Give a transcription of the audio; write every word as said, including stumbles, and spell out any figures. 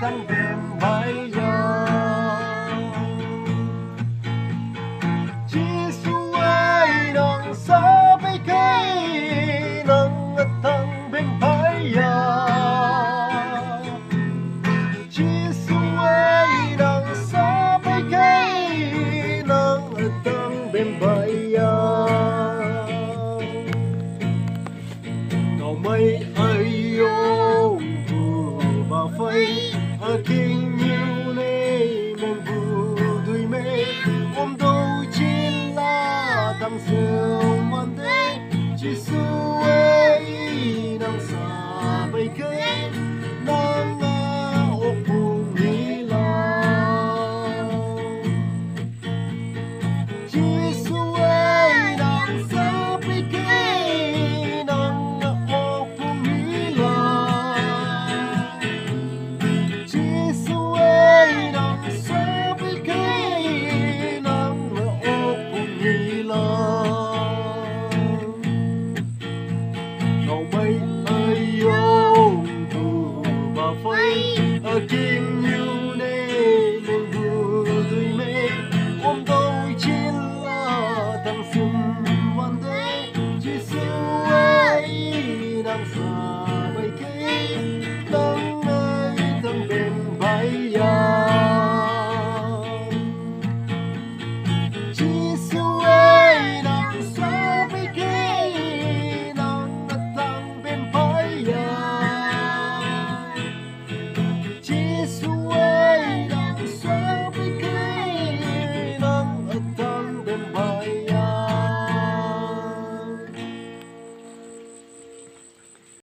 Tang bem bai ya. Jisu ai nang sa bai kai nang tang bem bai ya. Jisu ai nang sa bai kai nang tang bem bai ya. Nau mai ai yo bu ba fai a king niu nei men bu dui mei om dou chin la tang seu man de. Jisu ai nang sa bai kai nang a ok bu ni la. Jisu ai nang sa bai kai nang a ok bu ni la. Jisu ai nang sa bai kai nang a ok bu ni la. Nau mai ai yo bu ba fai a king